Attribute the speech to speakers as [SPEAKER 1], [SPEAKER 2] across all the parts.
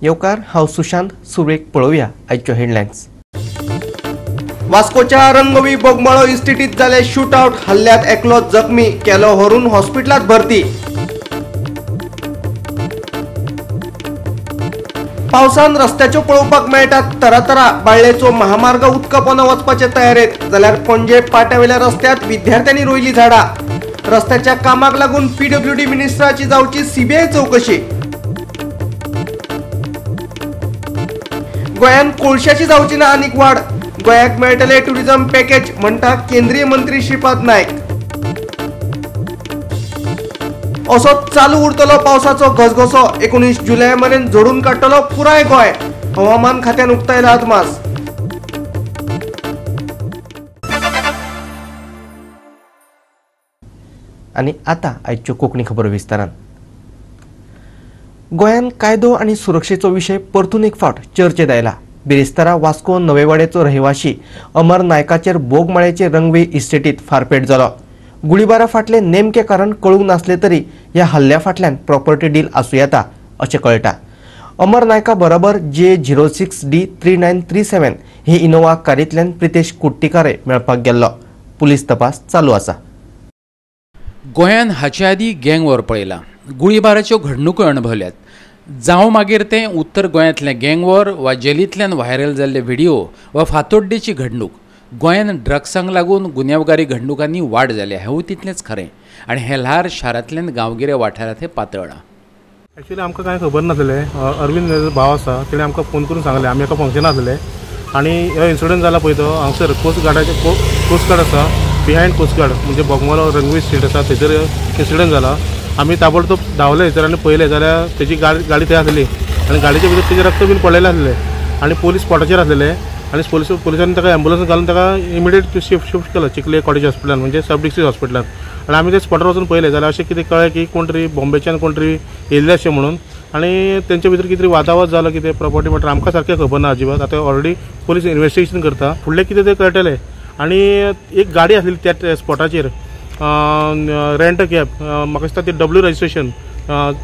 [SPEAKER 1] येवकार, हांव सुशांत. सुरवेक पळोवया आयच्यो हेडलायन्स. वास्कोच्या रंगवी बोगमाळो इस्टेटीत जाले शूटआउट, हल्ल्यात एकलो जखमी, केलो व्हरून हॉस्पिटलात भरती. पावसान रस्त्याच्यो पळोवपाक मेळटात तरातरा, बाळ्ळेचो महामार्ग उदका पोंदा वचपाचे तयारेत, जाल्यार पणजे पाट्यावेल्या रस्त्यात विद्यार्थ्यांनी रोयली झाडां. रस्त्याच्या कामाक लागून पीडब्ल्यूडी मिनिस्टराची जावची सीबीआय चौकशी. गोंयांत कोळशाची जावची ना आनीक वाड, गोंयाक मेळटले टुरिझम पॅकेज म्हणटा केंद्रीय मंत्री श्रीपाद नायक. असो चालू उरतलो पावसाचो घसघसो, 19 जुलय मेरेन जोडून काडटलो पुराय गोंय, हवामान खात्यान उक्तायला अदमास. आनी आतां आयच्यो कोंकणी खबरो विस्तारान. गोंयांत कायदो आनी सुरक्षेचो विशय परतून एक फावट चर्चेत आयला. बिरेस्तारा वास्को नवेवाड्याचो रहिवाशी अमर नायकाचेर बोगमाळ्याचे रंगवे इस्टेटीत फारपेट जालो. गुळीबारा फाटले नेमके कारण कळूंक नासले तरी ह्या हल्ल्या फाटल्यान प्रॉपर्टी डील आसूं येता अशें कळटा. अमर नायका बरोबर J 06D 3937 ही इनोवा कारींतल्यान प्रितेश कुट्टीकारे मेळपाक गेल्लो. पुलीस तपास चालू आसा.
[SPEAKER 2] गोंयान हाचे आदीं गँग वॉर पळयला, गुळीबाराच्यो घडणुको अणभवल्यात. जावं मागीर तें उत्तर गोंयांतलें गँग वॉर वा जेलींतल्यान व्हायरल जाल्ले व्हिडिओ वा फातोड्डेची घडणूक. गोंयान ड्रग्सांक लागून गुन्यांवकारी घडणुकांनी वाड जाल्या हेंवूय तितलेंच खरें, आनी हें ल्हार शारांतल्यान गांवगिऱ्या वाठारांत हें पातळ्ळां.
[SPEAKER 3] एक्चुअली आमकां कांय खबर नासलें. अरविंद भाव आसा, तेणें आमकां फोन करून सांगलें, आमी एका फंक्शनाक आसले आनी हो इन्सिडंट जाला पळय तो हांगसर कोस्ट गार्डाचे कोस्ट गार्ड आसा, बिहायंड कोस्ट गार्ड म्हणजे बोगमाळो रंगवी स्ट्रीट आसा थंयसर इन्सिडंट जाला. आमी ताबडतोब धांवले थंयसर आनी पळयलें जाल्यार तेजी गाडी थंय आसली आनी गाडयेच्या भितर तेजें रक्त बीन पडलेलें आसलें आनी पोलीस स्पॉटाचेर आसलेले आनी पोलिसांनी ताका एम्बुलन्स घालून ताका इमिडिएट शिफ्ट केलो चिखले कॉलेज हॉस्पिटलान म्हणजे सब डिस्ट्रिक्ट हॉस्पिटलान. आनी आमी ते स्पॉटार वचून पळयलें जाल्यार अशें कितें कळ्ळें की कोण तरी बॉम्बेच्यान कोण तरी येयल्ले अशें म्हणून आनी तेंच्या भितर कितें तरी वादावाद जालो, कितें प्रॉपर्टी मॅटर आमकां सारकें खबर ना अजिबात. आतां ऑलरेडी पोलीस इन्वेस्टिगेशन करता, फुडलें कितें तें कळटलें. आनी एक गाडी आसलेली त्या स्पॉटाचेर, रेंट कॅब, म्हाका दिसता ती डब्ल्यू रजिस्ट्रेशन,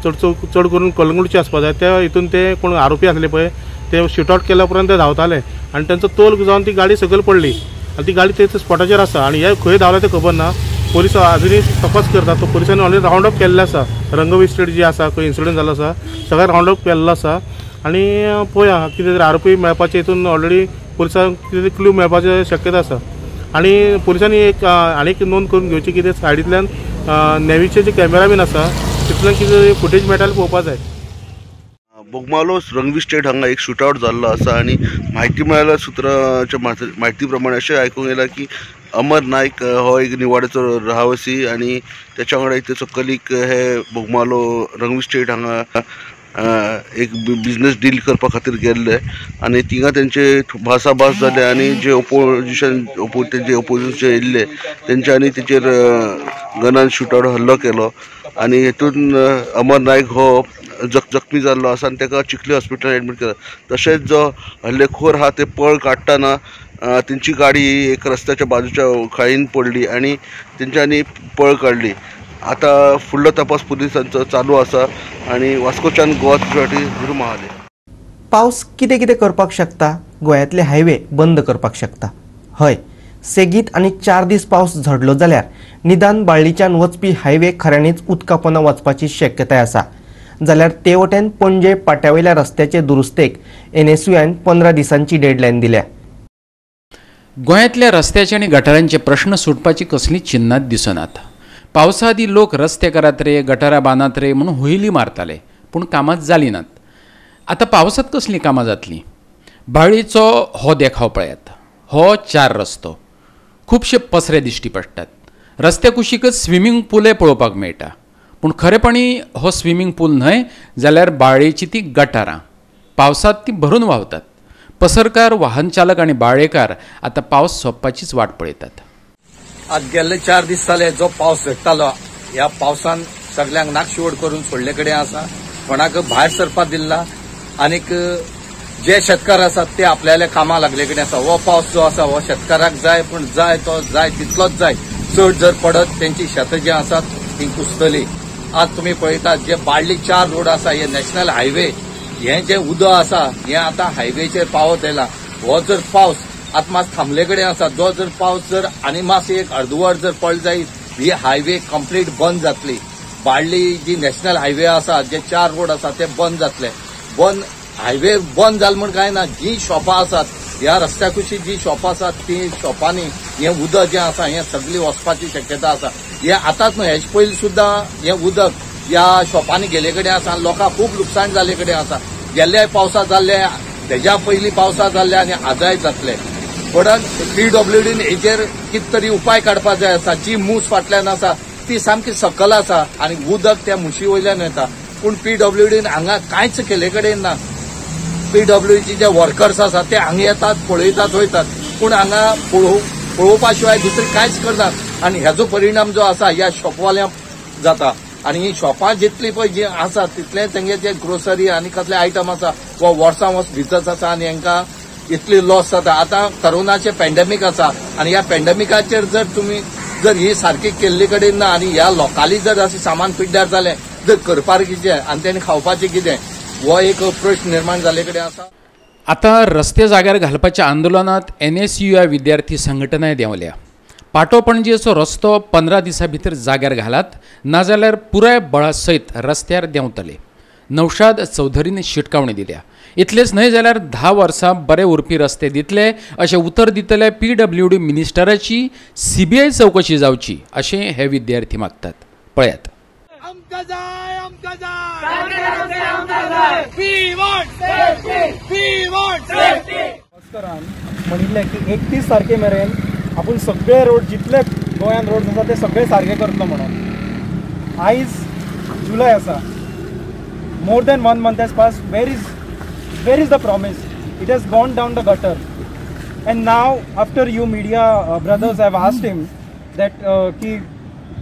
[SPEAKER 3] चड करून कलंगूटची आसपा जाय. त्या हितून ते कोण आरोपी आसले पळय ते शूटआउट केल्या उपरांत ते धांवताले आनी तेंचो तोल जावन ती गाडी सकयल पडली आनी ती गाडी ते स्पॉटाचेर आसा आनी हे खंय धांवले तें खबर ना. पोलीस अजुनूय तपास करता. तो पोलिसांनी ऑलरेडी रावंड अप केल्लें आसा, रंगवी स्ट्रीट जी आसा खंय इन्सिडंट जाल्लो आसा सगळें रावंड अप केल्लो आसा आनी पळोवया कितें तरी आरोपी मेळपाचे हितून ऑलरेडी पोलिसांक कितें तरी क्लू मेळपाची शक्यता आसा. आनी पोलिसांनी एक आनीक नोंद करून घेवची की ते सायडींतल्यान नेवीचे जे कॅमेरा बीन आसा तितूंतल्यान कितें फुटेज मेळटा पळोवपाक जाय.
[SPEAKER 4] बोगमालो रंगवी स्टेट हांगा एक शूटआउट जाल्लो आसा आनी म्हायती मेळ्ळ्या सुत्राच्या म्हायती प्रमाणे अशें आयकूंक येयलां की अमर नायक हो एक निवाड्याचो रहावसी आनी तेच्या वांगडा एक तेचो कलीग हे बोगमालो रंगवी स्टेट हांगा एक बिजनेस डील करपा खातीर गेल्ले आनी थिंगा तेंचे भासाभास जाले आनी जे ओपोजिशन तेंचे ओपोजिशन येयल्ले तेंच्यांनी तेचेर गनान शूटआउट हल्लो केलो आनी हेतून अमर नायक हो जखमी जाल्लो आसा आनी ताका चिखली हॉस्पिटलान एडमीट केला. तशेंच जो हल्लेखोर आहा ते पळ काडटना तेंची गाडी एक रस्त्याच्या बाजूच्या खाळीन पडली आनी तेंच्यांनी पळ काडली. आतां फुडलो तपास पुलिसांचो चालू आसा आनी वास्कोच्यान गोवा साठी महाले.
[SPEAKER 1] पावस कितें कितें करपाक शकता, गोंयांतले हायवे बंद करपाक शकता. हय, सेगीत आनी 4 दीस पावस झडलो जाल्यार निदान बाळ्ळीच्यान वचपी हायवे खऱ्यांनीच उदका पोंदा वचपाची शक्यताय आसा. जाल्यार ते वटेन पणजे पाट्यावयल्या रस्त्याचे दुरुस्तेक एनएसयूआयन 15 दिसांची डेडलायन दिल्या.
[SPEAKER 2] गोंयांतल्या रस्त्याचे आनी गटारांचे प्रश्न सुटपाची कसलीच चिन्नां दिसनात. पावसा आदीं लोक रस्ते करात रे, गटारां बांदात रे म्हणून हुयेली मारताले, पूण कामां जालीं नात. आतां पावसांत कसलीं कामां जातलीं? बाळ्ळीचो हो देखाव पळयात. हो 4 रस्तो, खुबशे पसरे दिश्टी पडटात. रस्त्या कुशीकच स्विमींग पुलय पळोवपाक मेळटा, पूण खरेपणी हो स्विमींग पूल न्हय जाल्यार बाळ्ळेची ती गटारां पावसांत ती भरून व्हांवतात. पसरकार, वाहन चालक आनी बाळ्ळेकार आतां पावस सोंपपाचीच वाट पळयतात.
[SPEAKER 5] आज गेल्ले 4 दीस जाले जो पावस झडटालो, ह्या पावसान सगल्यांक नाकशिवड करून सोडले कडेन आसा. कोणाक भायर सरपाक दिल्ला आनीक जे शेतकार आसात ते आपल्याल्या कामाक लागले कडेन आसा. हो पावस जो आसा हो शेतकाराक जाय, पूण जाय तो जाय तितलोच जाय. चड जर पडत तेंची शेतां जी आसात ती कुसतली. आज तुम्ही पळयतात जे बाळ्ळी 4 रोड आसा हे नॅशनल हायवे हें जें उदक आसा हें आतां हायवेचेर पावत येयला. हो जर पावस आतां मात थांबले कडेन आसा, जो जर पावस जर आनी मातसो एक अर्दवर जर पडलो जायत ही हायवे कंप्लीट बंद जातली. बाळ्ळी जी नॅशनल हायवे आसा, जे 4 रोड आसा ते बंद जातले. बंद हायवे बंद जाल म्हूण कांय ना, जी शॉपां आसात ह्या रस्त्या कुशी जी शॉपां आसात ती शॉपांनी हें उदक जें आसा हें सगळी वचपाची शक्यता आसा. हें आतांच न्हय, हेजे पयलीं सुद्दां हें उदक ह्या शॉपांनी गेले कडेन आसा, लोकांक खूब लुकसाण जाल्ले कडेन आसा. गेल्ल्या पावसा जाल्ले, तेज्या पयलीं पावसा जाल्ले आनी आजय जातले. पण पीडब्ल्यूडीन हेजेर कितें तरी उपाय काडपा जाय आसा. जी मूस फाटल्यान आसा ती सामकी सकल आसा आनी उदक त्या मुशी वयल्यान येता, पूण पीडब्ल्यूडीन हांगा कांयच केले कडेन ना. पीडब्ल्यूडीचे जे वर्कर्स आसा ते हांगा येतात, पळयतात, वयतात, पूण हांगा पळोवपा शिवाय दुसरें कांयच करनात. आनी हेजो परिणाम जो आसा ह्या शॉपवाल्यांक जाता. आनी ही शॉपां जितली पळय जी आसा तितलें तेंगे जे ग्रोसरी आनी कसले आयटम आसा वा वर्सां वर्स भिजत आसा आनी हांकां इतली लॉस जाता. आतां करोनाचें पॅन्डेमीक आसा आनी ह्या पॅन्डेमिकाचेर जर तुमी जर ही सारकी केल्ले कडेन ना आनी ह्या लोकांनी जर अशें सामान पिड्ड्यार जालें जर करपाक कितें आनी तेणी खावपाचें कितें, हो एक प्रश्न निर्माण जाल्ले कडेन आसा.
[SPEAKER 2] आतां रस्ते जाग्यार घालपाच्या आंदोलनांत NSU ह्या विद्यार्थी संघटनाय देंवल्या. पाटो पणजेचो रस्तो 15 दिसां भितर जाग्यार घालात, नाजाल्यार पुराय बळा सयत रस्त्यार देंवतले. नौशाद चौधरीन शिटकावणी दिल्या. इतलेंच न्हय जाल्यार 10 वर्सां बरे उरपी रस्ते दितले अशें उतर दितले PWD मिनिस्टराची CBI चवकशी जावची अशें हे विद्यार्थी मागतात. पळयात.
[SPEAKER 6] म्हणिल्लें की 31 तारखे मेरेन आपूण सगळे रोड जितले गोंयांत रोड आसा ते सगळे सारके करतलो म्हणून. आयज जुलय आसा, more than 1 month has passed. Where is the promise? It has gone down the gutter. And now after you media brothers have asked him that की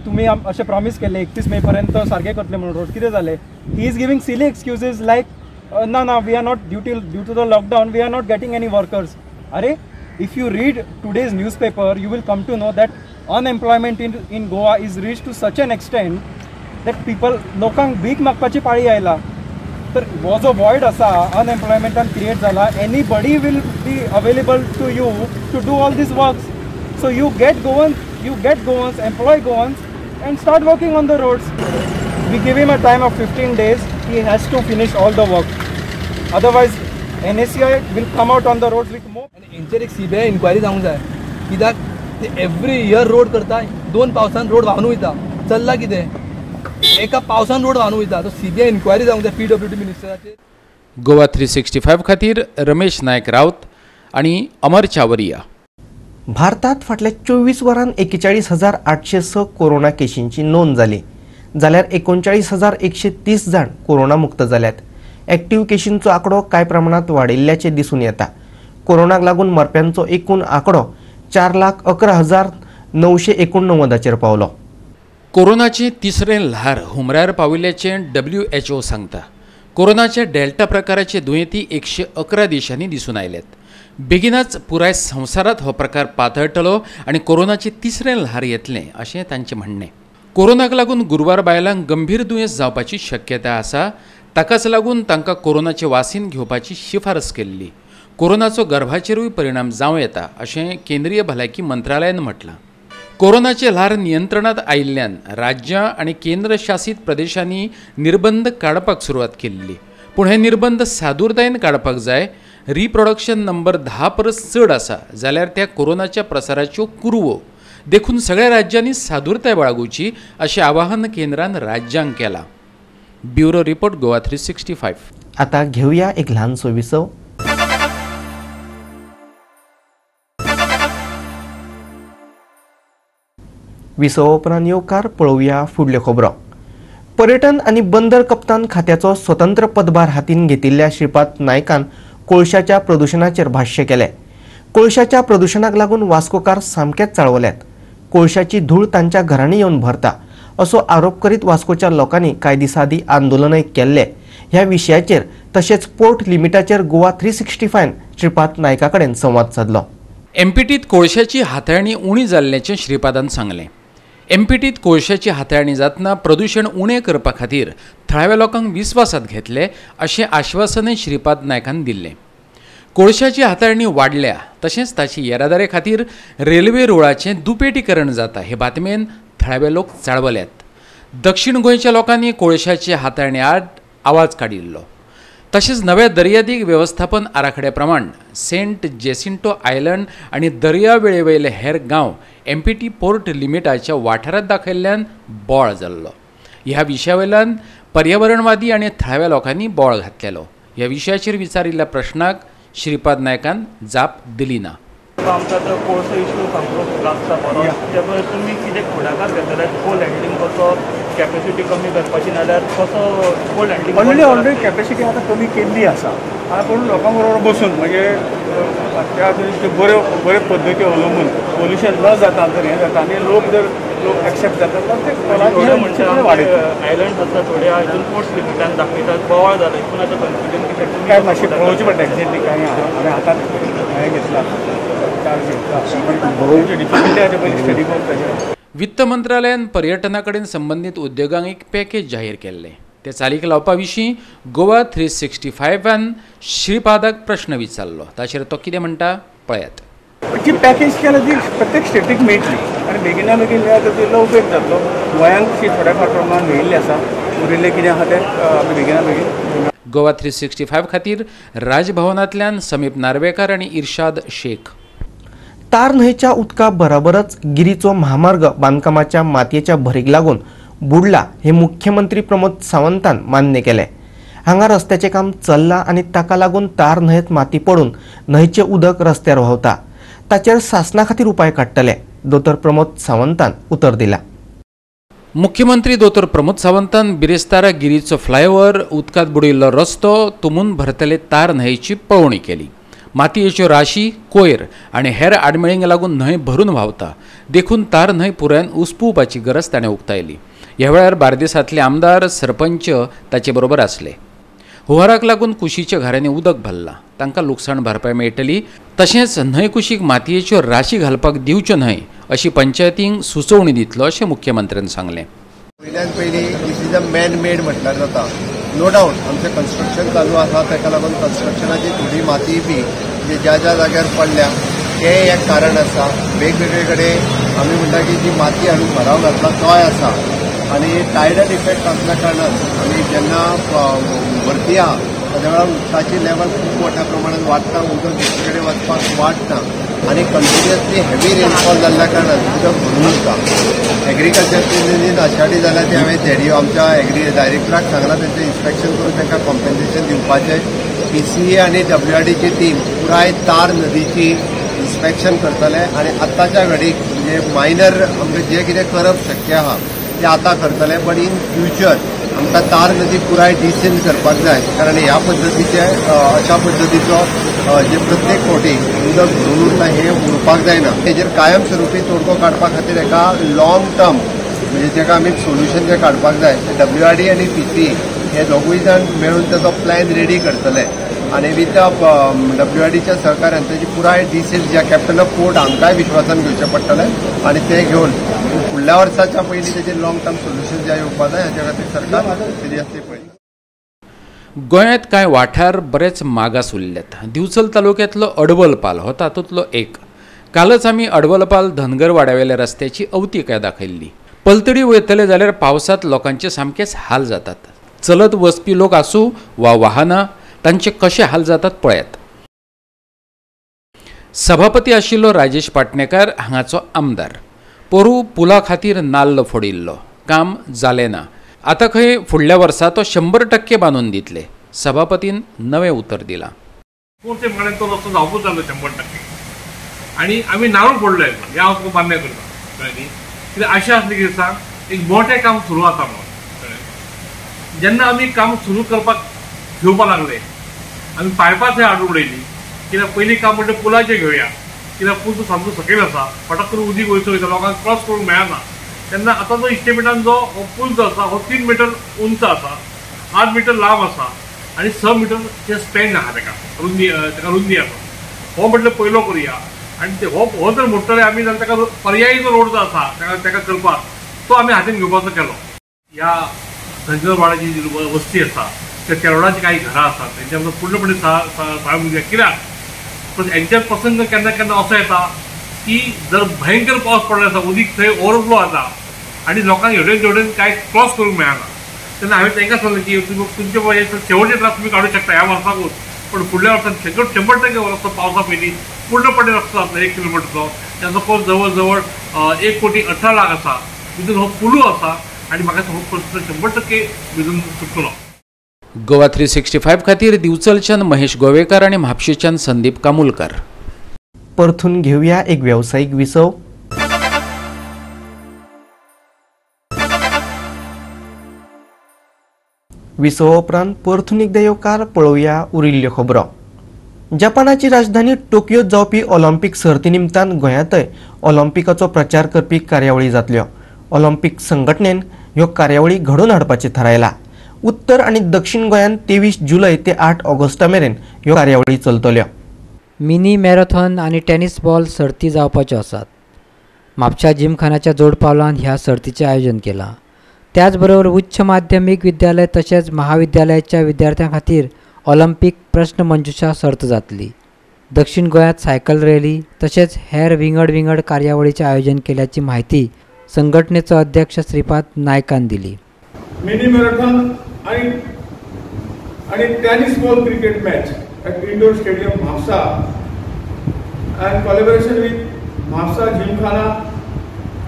[SPEAKER 6] तुम्ही अशें प्रॉमिस केल्लें 31 मे पर्यंत सारकें करतले म्हणून रोड, कितें जालें? He is giving silly excuses like ना ना we are not due to the lockdown we are not getting any workers. अरे, if you read today's newspaper you will come to know that unemployment in Goa is reached to such an extent that people लोकांक भीक मागपाची पाळी आयला. तर हो जो void आसा अनएम्प्लॉयमेंटान create जाला, anybody will be available to you to do all these works. So you get Goans, employ Goans and start working on the roads. We give him a time of 15 days. He has to finish all the work, otherwise NSCI will come out on the roads with more.
[SPEAKER 7] आनी हेंचेर एक CBI inquiry जावंक जाय, कित्याक ते every year road करता, 2 पावसान road व्हांवन वयता, चल्ला कितें, एका पावसान रोड व्हांवन वयता. तो CBI inquiry जावंक जाय PWD मिनिस्टराचेर.
[SPEAKER 2] गोवा 365 खातीर रमेश नायक राऊत आनी अमर चावरिया.
[SPEAKER 1] भारतात फाटल्या 24 वरांत 41,806 कोरोना केशींची नोंद जाली, जाल्यार 39,130 जाण कोरोना मुक्त जाल्यात. एक्टिव्ह केशींचो आंकडो कांय प्रमाणांत वाडिल्ल्याचें दिसून येता. कोरोनाक लागून मरप्यांचो एकूण आंकडो 4,11,989 पावलो.
[SPEAKER 2] कोरोनाचें तिसरें ल्हार हुमऱ्यार पाविल्ल्याचें WHO सांगता. कोरोनाच्या डेल्टा प्रकाराचे दुयेंती 111 देशांनी दिसून आयल्यात. बेगिनाच पुराय संवसारांत हो प्रकार पातळटलो आनी कोरोनाचें तिसरें ल्हार येतलें अशें तांचें म्हणणें. कोरोनाक लागून गुरवार बायलांक गंभीर दुयेंस जावपाची शक्यता आसा, ताकाच लागून तांकां कोरोनाचें वासीन घेवपाची शिफारस केल्ली. कोरोनाचो गर्भाचेरूय परिणाम जावं येता अशें केंद्रीय भलायकी मंत्रालयान म्हटलां. कोरोनाचें ल्हार नियंत्रणांत आयिल्ल्यान राज्यां आनी केंद्रशासीत प्रदेशांनी निर्बंध काडपाक सुरवात केल्ली, पूण हे निर्बंध सादूरतायेन काडपाक जाय. रिप्रोडक्शन नंबर 10 परस चड आसा जाल्यार त्या कोरोनाच्या प्रसाराच्यो कुरवो, देखून सगळ्या राज्यांनी सादूरताय बाळगुची अशें आवाहन केंद्रान राज्यांक केलां. Bureau report, Goa 365.
[SPEAKER 1] आता घेऊया एक ल्हानसो विसव. विसवा उपरांत येवकार पळोवया फुडल्यो खबरो. पर्यटन आनी बंदर कप्तान खात्याचो स्वतंत्र पदभार हातीन घेतिल्ल्या श्रीपाद नायकान कोळशाच्या प्रदुशणाचेर भाश्य केलें. कोळशाच्या प्रदुशणाक लागून वास्कोकार सामकेच चाळवल्यात. कोळशाची धूळ तांच्या घरांनी येवन भरता असो आरोप करीत वास्कोच्या लोकांनी कांय दिसां आदीं आंदोलनय केल्लें. ह्या विशयाचेर तशेंच पोर्ट लिमिटाचेर गोवा 365 श्रीपाद नायका कडेन संवाद सादलो.
[SPEAKER 2] एमपीटीत कोळशाची हाताळणी उणी जाल्ल्याचें श्रीपादान सांगलें. एमपीटीत कोळशाची हाताळणी जातना प्रदूशण उणें करपा खातीर थळाव्या लोकांक विस्वासात घेतले अशें आश्वासनय श्रीपाद नायकान दिल्लें. कोळशाची हाताळणी वाडल्या तशेंच ताची येरादारी खातीर रेल्वे रुळाचें दुपेटीकरण जाता हे बातमेन थळावे लोक चाळवल्यात. दक्षिण गोंयच्या लोकांनी कोळशाचे हाताळणी आड आवाज काडिल्लो. तशेंच नव्या दर्यादेग वेवस्थापन आराखड्या प्रमाण सेंट जेसिंटो आयलंड आनी दर्यावेळेवयले हेर गांव एमपीटी पोर्ट लिमिटाच्या वाठारांत दाखयल्ल्यान बोळ जाल्लो. ह्या विशया वयल्यान पर्यावरणवादी आनी थळाव्या लोकांनी बोळ घातलेलो. ह्या विशयाचेर विचारिल्ल्या प्रश्नाक श्रीपाद नायकान जाप दिली ना.
[SPEAKER 8] आमकां तो कोळसो इशू सामको लागता बरो, त्या तुमी कितें फुडाकार घेतले कोल हँडलिंग कसो कॅपेसिटी कमी करपाची नाल्यार कसो कोल हँडलिंग
[SPEAKER 9] ऑलरेडी कॅपेसिटी आतां कमी केल्ली आसा, पूण लोकां बरोबर बसून म्हणजे त्या बऱ्यो बऱ्यो पद्दती अवलंबून पोल्युशन न जाता जर हें जाता आनी लोक जर लोक एक्सेप्ट जाता तर ते
[SPEAKER 8] थोडे म्हणटा आयलंड आसा थोडे हितून पोर्ट्स लिमिटान दाखयतात बोवाळ जाला हितून आतां कन्फ्युजन कितें
[SPEAKER 9] काय मातशें पळोवचें पडटा एक्झॅक्टली काय हांवें हातांत हें घेतला चार्ज घेतला डिफिकल्टी आसा पयलीं स्टडी करून ताचेर.
[SPEAKER 2] वित्त मंत्रालयान पर्यटना कडेन संबंदीत उद्देगांक एक पॅकेज जाहीर केल्लें. ते चालीक लावपा विशीं गोवा 365 श्रीपादाक प्रश्न विचारलो. ताचेर तो कितें म्हणटा पळयात.
[SPEAKER 9] जी पॅकेज केल्या ती प्रत्येक स्टेटीक मेळटली आनी बेगिना बेगीन मेळ्ळ्यार तर तितलो उपेग जातलो. गोंयांक तशी थोड्या फार प्रमाणान मेळिल्लें आसा, उरिल्लें कितें आसा तें आमी बेगिना बेगीन.
[SPEAKER 2] गोवा 365 खातीर राजभवनांतल्यान समीप नार्वेकार आनी इर्शाद शेख.
[SPEAKER 1] तार न्हंयच्या उदका बराबरच गिरीचो महामार्ग बांदकामाच्या मातयेच्या भरीक लागून बुडला हे मुख्यमंत्री प्रमोद सावंतान मान्य केलें. हांगा रस्त्याचें काम चल्लां आनी ताका लागून तार न्हंयेत माती पडून न्हंयचें उदक रस्त्यार व्हांवता. ताचेर सासणा खातीर उपाय काडटले दोतोर प्रमोद सावंतान उतर दिला.
[SPEAKER 2] मुख्यमंत्री दोतोर प्रमोद सावंतान बिरेस्तारा गिरीचो फ्लायओव्हर, उदकांत बुडिल्लो रस्तो, तुमून भरतले तार न्हंयेची पळोवणी केली. मातयेच्यो राशी, कोयर आनी हेर आडमेळींक लागून न्हंय भरून व्हांवता देखून तार न्हंय पुरायेन उसपुवपाची गरज ताणें उक्तायली. ह्या वेळार बार्देसांतले आमदार, सरपंच ताचे बरोबर आसले. हुंवाराक लागून कुशीच्या घरांनी उदक भरलां, तांकां लुकसाण भरपाय मेळटली तशेंच न्हंय कुशीक मातयेच्यो राशी घालपाक दिवच्यो न्हय अशी पंचायतींक सुचोवणी दितलो अशें मुख्यमंत्र्यान सांगलें.
[SPEAKER 10] पयल्यान पयलीं this is a man made म्हटल्यार जाता. नो डावट आमचें कन्स्ट्रक्शन चालू आसा, ताका लागून कन्स्ट्रक्शनाची थोडी माती बी जे ज्या ज्या जाग्यार पडल्या तें एक कारण आसा. वेगवेगळे कडेन आमी म्हणटा की जी माती हाडून भराव घातला तोय आसा आनी टायडल इफेक्ट आसल्या कारणान आमी जेन्ना भरती आहा त्या वेळार उदकाची लेवल खूब मोठ्या प्रमाणात वाडटा, उदक दुसरे कडेन वचपाक वाडटा आनी कंटिन्युअसली हेवी रेनफॉल जाल्ल्या कारणान उदक भरून उरता. एग्रीकल्चर आषाढी जाल्या ते हांवें झेडीओ आमच्या एग्री डायरेक्टराक सांगलां तेंचें इन्स्पेक्शन करून तांकां कॉम्पेन्सेशन दिवपाचें. पीसीए आनी डब्ल्यूआरडीची टीम पुराय तार नदीची इन्स्पेक्शन करतले आनी आतांच्या घडीक म्हणजे मायनर आमकां जें कितें करप शक्य आहा तें आतां करतले, बट इन फ्युचर आमकां तार नदी पुराय डिसेंड करपाक जाय, कारण ह्या पद्दतीचे अशा पद्दतीचो जे प्रत्येक फावटी उदक भरून उरता हें उरपाक जायना. हेजेर कायम स्वरुपी तोडगो काडपा खातीर एका लॉंग टर्म म्हणजे जेका आमी सोल्युशन जें काडपाक जाय ते डब्ल्यूआरडी आनी पीसीए हे दोगूय जाण मेळून ताचो प्लॅन रेडी करतले आनी विथ डब्ल्यूआरडीच्या सहकार्यान ताची पुराय डिसेल ज्या कॅप्टन ऑफ पोर्ट हांकांय विश्वासान घेवचें पडटलें आनी तें घेवन फुडल्या वर्साच्या पयलीं ताचेर लॉंग टर्म सोल्युशन जें येवपा जाय हाच्या खातीर सरकार सिरियसली पळयता.
[SPEAKER 2] गोंयांत कांय वाठार बरेच मागास उरल्यात. दिवचल तालुक्यांतलो अडवलपाल हो तातूंतलो एक. कालच आमी अडवलपाल धनगर वाड्यावेल्या रस्त्याची अवतिकाय दाखयल्ली. पलतडी वयतले जाल्यार पावसांत लोकांचे सामकेच हाल जातात. चलत वचपी लोक आसूं वा वाहनां तांचे कशे हाल जातात पळयात. सभापती आशिल्लो राजेश पाटणेकार हांगाचो आमदार. पोरू पुला खातीर नाल्ल फोडिल्लो, काम जालें ना. आतां खंय फुडल्या वर्सा तो 100% बांदून दितले. सभापतीन नवें उतर दिलां.
[SPEAKER 11] कोर्टे मागण्यान तो रस्तो जावपूच जालो 100% आनी आमी नारळ फोडलो हें हांव तुका मान्य करता, कळ्ळें न्ही. कित्याक आशा आसली की सांग एक मोठें काम सुरू आसा म्हणून, कळ्ळें. जेन्ना आमी काम सुरू करपाक घेवपाक लागले आमी पायपां थंय हाडून उडयली, कित्याक पयलीं काम म्हणटा पुलाचें घेवया, कित्याक पूल तो सामको सकयल आसा, फटक करून उदीक वयचो वयता लोकांक क्रॉस करूंक मेळना. तेन्ना आतां जो इस्टिमेटान जो हो पूल जो आसा हो 3 मिटर उंच आसा, 8 मिटर लांब आसा आनी 6 मिटर ते स्पॅन आहा ताका रुंदी, ताका रुंदी आसा. हो म्हटल्यार पयलो करुया आनी हो जर मोडटले आमी जाल्यार ताका पर्यायी जो रोड जो आसा ताका ताका करपाक तो आमी हातीन घेवपाचो केलो. ह्या धनगरवाड्याची जी वस्ती आसा त्या तेरोडाची काही घरां आसात तेंच्या आमकां पूर्णपणे सांगूंक जाय. कित्याक पण हेंच्यात प्रसंग केन्ना केन्ना असो येता की जर भयंकर पावस पडलो आसा, उदीक थंय ओवरफ्लो जाता आनी लोकांक हेवटेन तेवटेन कांय क्रॉस करूंक मेळना. तेन्ना हांवें तांकां सांगलें की तुमचे शेवटचे त्रास तुमी काडूंक शकता ह्या वर्साकूच, पण फुडल्या वर्सान 100% रस्तो पावसा पयलीं पूर्णपणे रस्तो जातलो 1 किलोमिटरचो. ताचो कोस्ट जवळ जवळ 1,18,00,000 आसा. भितून हो पुलू आसा आनी म्हाका हो प्रस्न 100% भितून सुट्टलो.
[SPEAKER 2] गोवा 365 खातीर दिवचलच्यान महेश गोवेकर आनी म्हापशेच्यान संदीप कामुलकर.
[SPEAKER 1] परतून घेवया एक व्यावसायिक विसव. विसवा उपरांत परतून एकदा येवकार पळोवया उरिल्ल्यो खबरो. जपानाची राजधानी टोकियोत जावपी ऑलिम्पिक सर्ती निमतान गोंयांतय ऑलिम्पिकाचो प्रचार करपी कार्यावळी जातल्यो. ऑलिम्पिक संघटनेन ह्यो कार्यावळी घडोवन हाडपाचें थारायलां. उत्तर आनी दक्षिण गोंयांत 23 जुलय ते 8 ऑगस्टा मेरेन ह्यो कार्यावळी चलतल्यो.
[SPEAKER 12] मिनी मॅरेथॉन आनी टेनिस बॉल सर्ती जावपाच्यो आसात. म्हापशा जिमखान्याच्या जोडपालवान ह्या सर्तीचें आयोजन केलां. त्याचबरोबर उच्च माध्यमीक विद्यालय तशेंच महाविद्यालयाच्या विद्यार्थ्यां खातीर ऑलिम्पिक प्रश्न मंजुषा सर्त जातली. दक्षिण गोंयांत सायकल रॅली तशेंच हेर विंगड विंगड कार्यावळीचें आयोजन केल्याची म्हायती संघटनेचो अध्यक्ष श्रीपाद नायकान दिली.
[SPEAKER 9] मिनी मॅरेथॉन आणि tennis ball cricket match at indoor stadium Mapusa and collaboration with Mapusa Gymkhana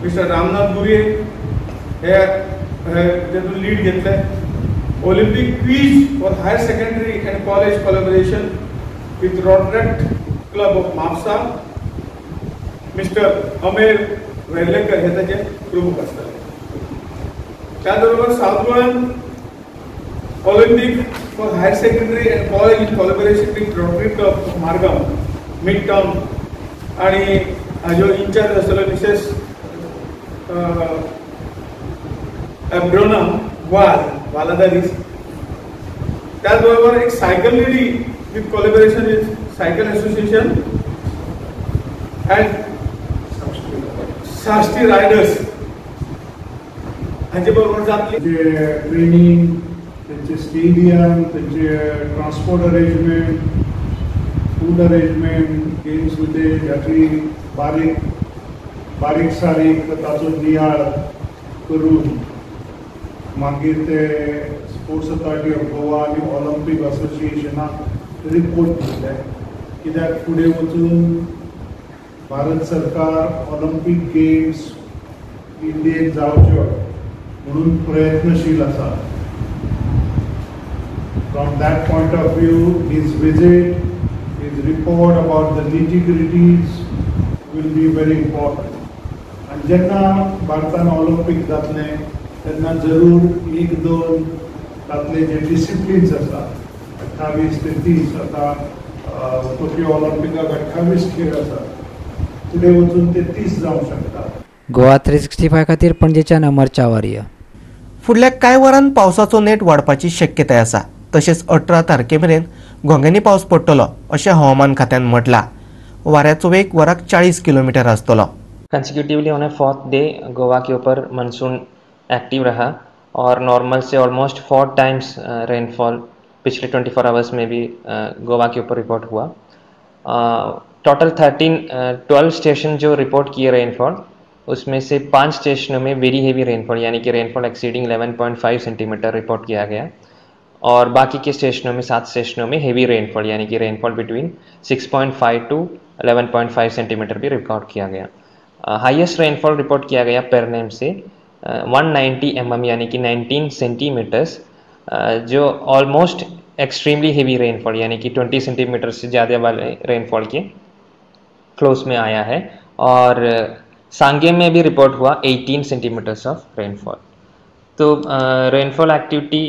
[SPEAKER 9] mister Ramnath Gurye हे तेतून लीड घेतले. Olympic quiz for higher secondary and college collaboration with Rotaract club of Mapusa mister Amer Verlekar हे ताचे प्रमुख आसतले. त्याचबरोबर south Goan Olympic for higher secondary and college in collaboration with Rotary club of Margao mid town आणि हाजो in-charge आसतलो Mrs एब्रोना वाल वालादारीस. त्याचबरोबर एक cycle rally with collaboration with cycle association and Sashti riders हांचे बरोबर जातली.
[SPEAKER 13] ट्रेनिंग, त्यांचे स्टेडियम, त्यांचे ट्रान्सपोर्ट अरेंजमेंट, फूड अरेंजमेंट, गेम्समध्ये ह्याची बारीक बारीक सारीक ताचो नियाळ करून मागीर ते स्पोर्ट्स अथॉरिटी ऑफ गोवा आनी ऑलिम्पिक असोसिएशनाक रिपोर्ट दितले. कित्याक फुडें वचून भारत सरकार ऑलिम्पिक गेम्स इंडियेक जावच्यो म्हणून प्रयत्नशील आसा. From that point of view, his visit, his report about the nitty-gritties will be very important. आनी जेन्ना भारतान ऑलिम्पिक जातलें तेन्ना जरूर एक दोन तातले जे डिसिप्लिन्स आसा 28 ते 30, आतां टोकियो ऑलिम्पिकाक 28 खेळ आसात, फुडें वचून ते 30 जावंक शकता.
[SPEAKER 12] गोवा 365 खातीर पणजेच्यान अमर चावरिया.
[SPEAKER 1] फुडल्या कांय वरान पावसाचो नेट वाडपाची शक्यताय आसा. तशेंच 18 तारखे मेरेन घोंग्यांनी पावस पडटलो अशें हवामान खात्यान म्हटलां. वाऱ्याचो वेग वराक 40 किलोमिटर आसतलो.
[SPEAKER 14] Consecutively on a 4th day Goa K ऊपर मानसून एक्टिव रहा और नॉर्मल से ऑलमोस्ट 4 टाइम्स रेनफॉल पिछले 24 आवर्स में भी गोवा के ऊपर रिपोर्ट हुआ. टोटल 12 स्टेशन जो रिपोर्ट किए रेनफॉल, उसमें से 5 स्टेशनों में वेरी हेवी रेनफॉल यानी कि रेनफॉल एक्सीडिंग 11.5 सेंटीमीटर रिपोर्ट किया गया और बाकी के स्टेशनों में 7 स्टेशनों में हेवी रेनफॉल यानी कि रेनफॉल बिटवीन 6.5 टू 11.5 सेंटीमीटर भी रिकॉर्ड किया गया. हाईएस्ट रेनफॉल रिपोर्ट किया गया पेरनेम से 190 mm यानी कि 19 सेंटीमीटर्स, जो ऑलमोस्ट एक्सट्रीमली हेवी रेनफॉल यानी कि 20 सेंटीमीटर से ज़्यादा वाले रेनफॉल के क्लोज में आया है. और सांगे में भी रिपोर्ट हुआ 18 सेंटीमीटर्स ऑफ रेनफॉल. तो रेनफॉल एक्टिविटी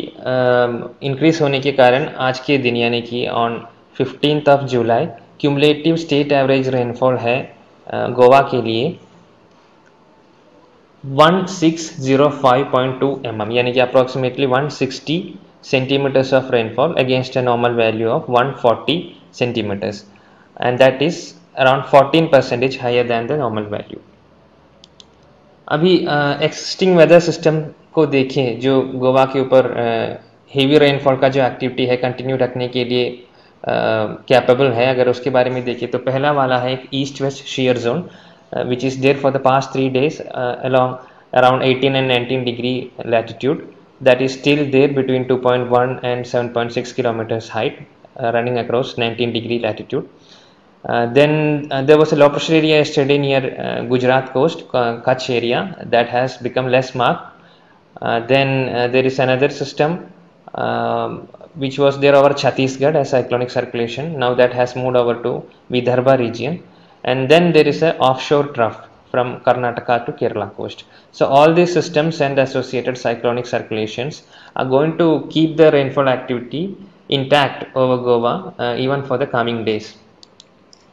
[SPEAKER 14] इंक्रीज होने के कारण आज के दिन यानी कि on 15th of July cumulative state average rainfall Hai Goa K लिए 1605.2 mm यानी कि approximately 160 centimetres of rainfall against a normal value of 140 centimetres and that is around 14% higher than the normal value. अभी existing weather system को देखें जो Goa K ऊपर heavy rainfall का जो activity है continue रखने के लिए कैपेबल है, अगर उसके बारे में देखें तो पहला वाला है एक east west shear zone which is there for the past 3 days along around 18 and 19 degree latitude, that is still there between 2.1 and 7.6 kilometers height, running across 19 degree latitude. Then there was a low pressure area yesterday near Gujarat coast, Kutch area, that has become less marked. Then there is another system which was there over Chhattisgarh as cyclonic circulation. Now that has moved over to Vidarbha region. And then there is an offshore trough from Karnataka to Kerala coast. So all these systems and associated cyclonic circulations are going to keep the rainfall activity intact over Goa even for the coming days.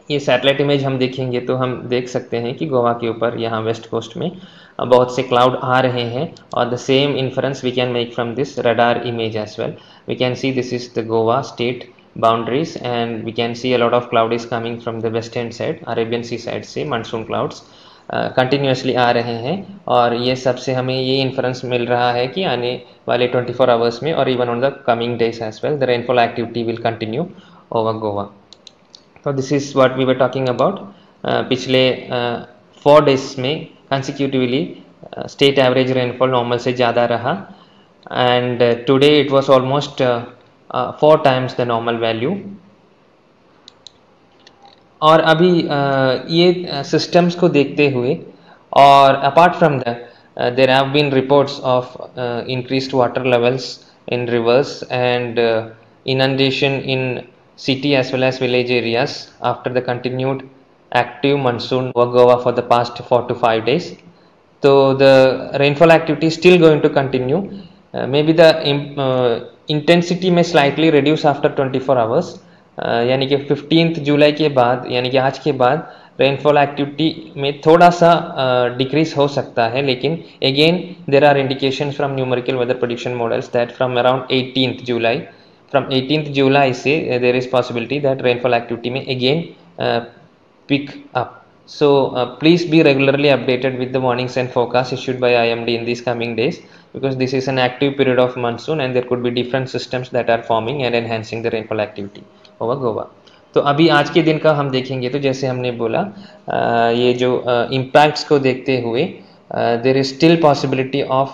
[SPEAKER 14] ये satellite image हम देखेंगे तो हम देख सकते हैं कि Goa K ऊपर यहाँ west coast में बहुत से क्लाउड आ रहे हैं और the same inference we can make from this radar image as well. We can see this is the Goa state boundaries and we can see a lot of cloud is coming from the western side, Arabian sea side Se monsoon clouds continuously आ रहे हैं और ये सबसे हमें ये inference मिल रहा है कि आने वाले 24 आवर्स में और even on the coming days as well the rainfall activity will continue over Goa. तो this is what we were talking about. पिछले 4 डेज में consecutively state average rainfall normal से ज़्यादा रहा and today it was almost 4 times the normal value. और अभी ये systems को देखते हुए और apart from that there have been reports of increased water levels in rivers and inundation in city as well as village areas after the continued active monsoon over Goa for the past 4 to 5 days. So the rainfall activity is still going to continue. Maybe the intensity may slightly reduce after 24 hours. यानी कि 15 जुलाई K बाद, यानी कि आज K बाद rainfall activity में थोड़ा सा डिक्रीज हो सकता है, लेकिन again there are indications from numerical weather prediction models that from around 18 July, from 18 July Se there is possibility that rainfall activity में again pick up. So please be regularly updated with the warnings and forecast issued by IMD in these coming days, because this is an active period of monsoon and there could be different systems that are forming and enhancing the rainfall activity over Goa. तो अभी आज K दिन का हम देखेंगे तो जैसे हमने बोला ये जो इम्पैक्ट्स को देखते हुए there is still possibility of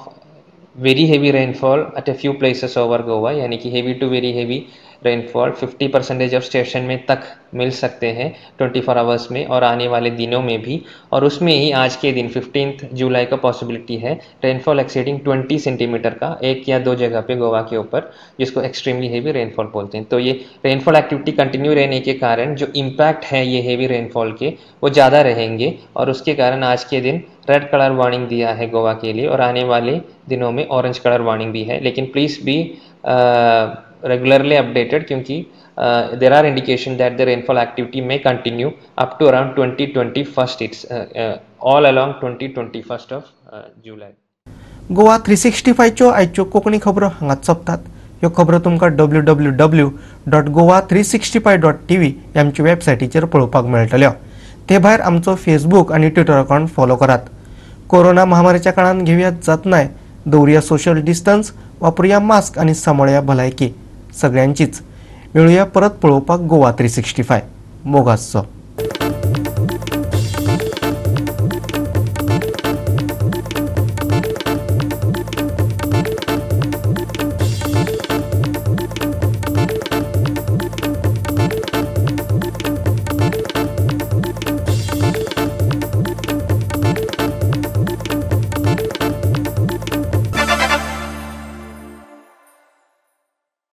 [SPEAKER 14] very heavy rainfall at a few places over Goa, यानी कि heavy to very heavy rainfall 50% of station में तक मिल सकते हैं 24 आवर्स में और आने वाले दिनों में भी। और उसमें ही आज के दिन 15 जुलाई का पॉसिबिलिटी है रेनफॉल एक्सीडिंग 20 सेंटीमीटर का एक या दो जगह पे गोवा के ऊपर, जिसको एक्सट्रीमली हेवी रेनफॉल बोलते हैं। तो ये रेनफॉल एक्टिविटी कंटिन्यू रहने के कारण जो इम्पैक्ट है ये हेवी रेनफॉल के वो ज़्यादा रहेंगे और उसके कारण आज के दिन रेड कलर वार्निंग दिया है गोवा के लिए और आने वाले दिनों में ऑरेंज कलर वार्निंग भी है। लेकिन प्लीज़ बी regularly updated, क्योंकि there are indication that the rainfall activity may continue up to around 2021, it's all along 2021 of July.
[SPEAKER 1] Goa 365च्यो आयच्यो कोंकणी खबरो हांगाच सोंपतात. ह्यो खबरो तुमकां www.goa365.tv ह्या आमच्या वेबसायटीचेर पळोवपाक मेळटल्यो. ते भायर आमचो फेसबूक आनी ट्विटर अकावंट फॉलो करात. कोरोना महामारीच्या काळान घेवयात जतनाय, दवरुया सोशल डिस्टन्स, वापरुया मास्क आनी सांबाळया भलायकी सगळ्यांचीच. मेळुया परत पळोवपाक गोवा 365. मोगासचो.